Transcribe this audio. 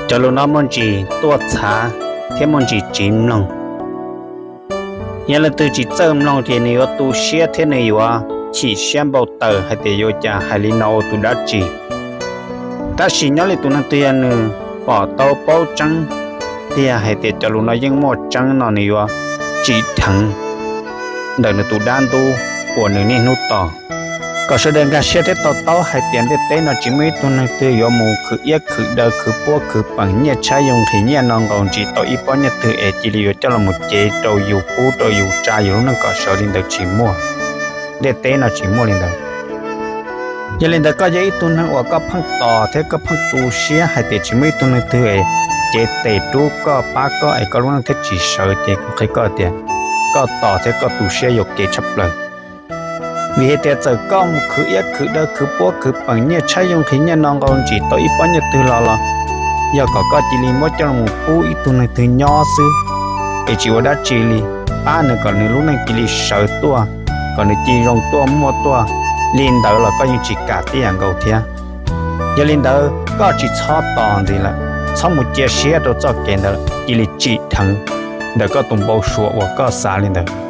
Cov lus no muaj ntsis tuaj txhav thiab muaj ntsis tsiv mloog. Yog leej twg tsis txawj mloog ces nws yuav tu siab thiab nws yuav chim siab npau taws hais tias yuav cas hais li no ua tus dab tsi. Tab sis nyob li tus neeg twg yog nws pom tau paub tseeb tiag hais tias cov lus no yeej muaj tseeb no nws yuav tsim dheev ntawm nws tus dab ntub uas nws niaj hnub tos. Kom sawv daws nkag siab thiab to taub hais tias ntiaj teb no tsis muaj ib tug neeg twg yuav mus khwv iab khwv daw khwv puab khwv peem nyiaj tshaib yoog nqhis nyiaj no nqaus ntsis tau ib pob nyiaj twg es cia li yuav coj los mus cev rau yus pub rau yus tsa yus lub neej kom sawv li ntawd tsis muaj. Ntiaj teb no tsis muaj li ntawd. Yog li ntawd koj yog ib tug neeg uas koj pheej tos thiab koj pheej tu siab hais tias tsis muaj ib tug neeg twg es cev tes rub koj pab koj es koj lub neej thiaj tsis sawv ces kuv qhia koj tias koj tos thiab koj tu siab yuam kev tshaj plaws. Vim hais tias txawm koj mus khwv iab khwv daw khwv puab khwv peem nyiaj tshaib yoog nqhis nyiaj no nqaus ntsis tau ib pob nyiaj twg los los yog kom koj cia li muab coj los pub ib tug neeg twg nyob xwb es tsis ua dab tsi li, pab nws kom nws lub neej cia li sawv tuaj, kom nws cia li zoo tuaj muaj tuaj li ntawd los koj yeej tsis kam tib yam nkaus thiab. Yog li ntawd koj tsis txhob tos ntxiv lawm, txhob mus cia siab rau txoj kev ntawd, cia li tsim dheev ntawm koj tus npau suav uas koj xav li ntawd.